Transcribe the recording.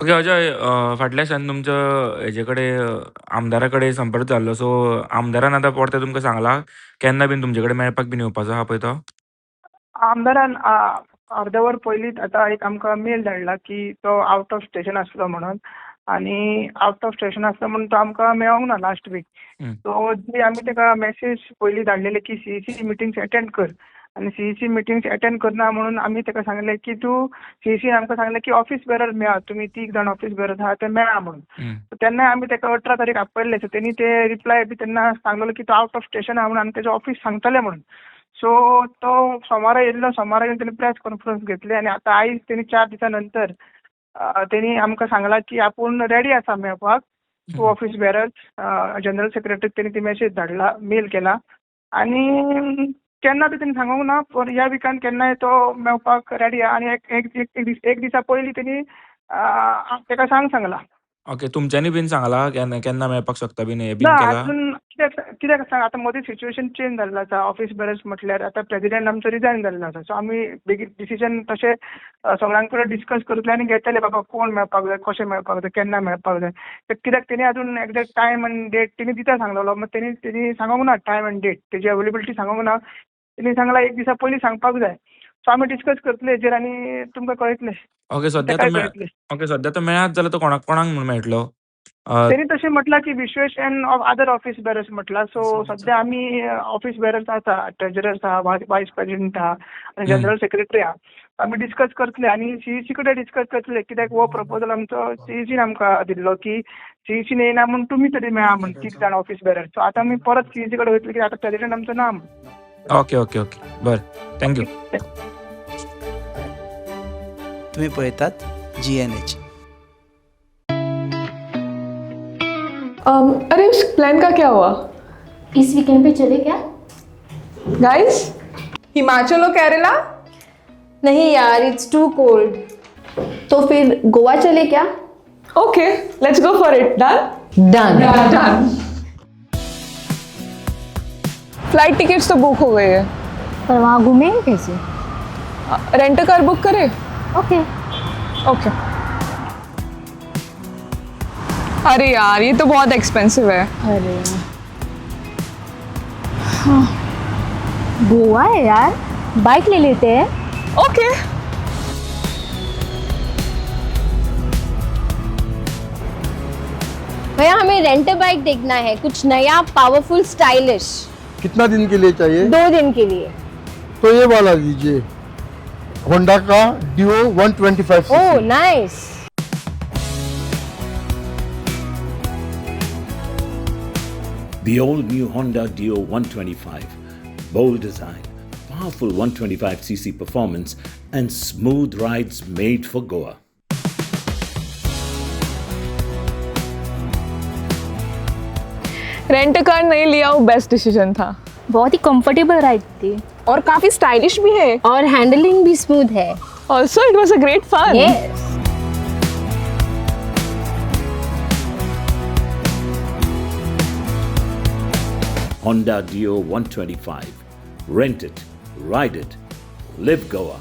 Okay Ajay, फाटल्या दिसान तुमचो हेजे कडेन आमदारा कडेन संपर्क जाल्लो. सो आमदारान आतां परतें तुमकां सांगलां केन्ना बीन तुमचे कडेन मेळपाक बीन येवपाचो आहा पळय तो? आमदारान अर्द वर पयलींच आतां एक आमकां मेल धाडला की तो आवट ऑफ स्टेशन आसलो म्हणून, आनी आवट ऑफ स्टेशन आसलो म्हणून तो आमकां मेळोंक ना लास्ट वीक. सो जी आमी ताका मॅसेज पयलीं धाडलेले की सीईसी मिटिंग्स एटेंड कर, आनी सीईसी मिटिंग्स एटेंड करना म्हणून आमी ताका सांगलें की तूं सीईसी आमकां सांगलें की ऑफीस बेरर मेळा, तुमी 3 जाण ऑफीस बेरर आहा ते मेळा म्हणून. तेन्ना आमी ताका 18 तारीख आपयल्ले, सो तेणी ते रिप्लाय बी तेन्ना सांगलेलो की तो आवट ऑफ स्टेशन आहा म्हणून आनी तेजें ऑफीस सांगतलें म्हणून. सो तो सोमारा येयल्लो, सोमारा येवन तेणी प्रेस कॉन्फरन्स घेतली आनी आतां आयज तेणी 4 दिसां नंतर तेणी आमकां सांगलां की आपूण रेडी आसा मेळपाक टू ऑफीस बेरर्स. जनरल सेक्रेटरीक तेणी ती मॅसेज धाडला, मेल केला, आनी केन्ना ते तेणी सांगूंक ना, पूण ह्या विकान केन्नाय तो मेळपाक रेडी आहा. आनी एक दिसा पयलीं तेणी ताका सांगलां. ओके, तुमच्यांनी बीन सांगलां केन्ना केन्ना मेळपाक शकता बीन हें बीन ना केलां? अजून कित्याक सांग, आतां मदीं सिच्युएशन चेंज जाल्लो आसा. ऑफीस बेरर्स म्हटल्यार आतां प्रेजिडेंट आमचो रिजायन जाल्लो आसा, सो आमी बेगीन डिसिजन तशें सगळ्यां कडेन डिस्कस करतले आनी घेतले बाबा कोण मेळपाक जाय, कशें मेळपाक जाय, केन्ना मेळपाक जाय. कित्याक तेणी अजून एग्जॅक्ट टायम आनी डेट तेणी दिता सांगलेलो, मात तेणी सांगूंक ना टायम आनी डेट, तेजी अवेलेबिलिटी सांगूंक ना. तेणी सांगलां एक दिसा पयलीं सांगपाक जाय. सो आमी डिस्कस करतले हेजेर आनी तुमकां कळयतले. ओके, सद्या तो ओके सद्या तो मेळत जाल्यार तो कोणाक कोणाक म्हणून मेळटलो? तेणी तशें म्हटलां की Vishwesh and other office bearers म्हटलां. सो सद्या आमी ऑफीस बेरर्स आसा, ट्रेजरर्स आहा, वायस प्रेजिडेंट आहा आनी जनरल सेक्रेटरी आहा. आमी डिस्कस करतले आनी सीईसी कडेन डिस्कस करतले, कित्याक हो प्रपोजल आमचो सीईसीन आमकां दिल्लो की सीईसीन येयना म्हूण तुमी तरी मेळा म्हूण 3 जाण ऑफीस बेरर्स. सो आतां आमी परत सीईसी कडेन वयतले कित्याक आतां प्रेजिडेंट आमचो ना म्हूण. ओके ओके ओके, बरें, thank you. तुम्ही पळयतात GNH. अरे उस प्लान का क्या हुआ? इस वीकेंड पे चले क्या? गाइस, हिमाचल और केरला? नहीं यार, it's to cold. तो फिर गोवा चले क्या? Okay, let's go for it. Done done done. Flight tickets तो बुक हो गई है, पर वहाँ घूमेंगे कैसे? रेंट कार बुक करे? Okay okay. अरे यार, ये तो बहुत एक्सपेंसिव है। अरे हाँ, गोवा है यार, बाइक ले लेते हैं। ओके। भैया हमें रेंट बाइक देखना है, कुछ नया, पावरफुल, स्टाइलिश। कितना दिन के लिए चाहिए? 2 दिन के लिए। तो ये वाला लीजिए, होंडा का Dio 125। Oh nice. The all-new Honda Dio 125. Bold design, powerful 125cc performance and smooth rides made for Goa. Rent car नहीं लिया, वो बेस्ट डिसीजन था। बहुत ही कंफर्टेबल राइड थी और काफी स्टाइलिश भी है और हैंडलिंग भी स्मूथ है। Also it was a great fun. Yes. Honda Dio 125. Rent it, ride it, live Goa.